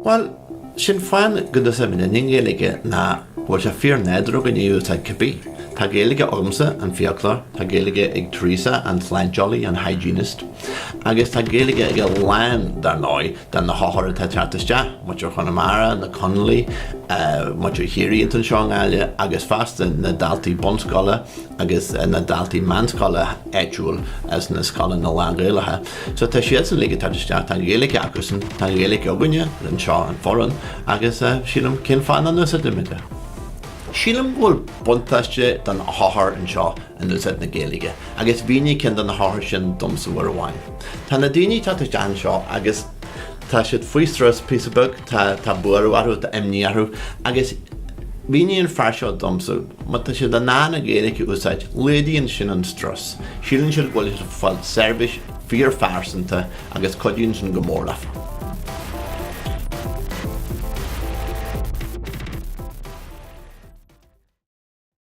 Bhuel, sin fáth go n-úsáidimidne an Ghaeilge ná go bhfuil sé fíor-nádúrtha againn í a úsáid cibé. Tá Gaeilge agamsa, an fiaclóir, tá Gaeilge ag Teresa, an tsláinteolaí, an hygienist, agus tá Gaeilge ag a lán, dar ndóigh, de na hothair atá ag teacht isteach, muintir Chonamara, na Conallaigh, muintir Chiarraí atá anseo i nGaillimh agus fosta na daltaí bunscoile agus na daltaí meánscoile áitiúil as na scoileanna lán-Ghaelacha. So tá siadsan uilig ag teacht isteach, tá an Ghaeilge acusan, tá an Ghaeilge againne anseo, an foireann, agus sílim cén fáth nach n-úsáidfimid é? Sílim go bhfuil buntáiste don othar anseo in úsáid na Gaeilge agus mhínigh ceann de na hothair sin domsa uair amháin. Tá na daoine ag teacht isteach anseo agus tá siad faoi strus píosa beag, tá tá buaireamh orthu, tá imní orthu agus mhínigh an fear seo domsa má tá siad in ann an Ghaeilge a úsáid, laghdaíonn sin an strus. Síleann siad go bhfuil siad ag fáil seirbhís fíorphearsanta agus cuidíonn sin go mór leofa.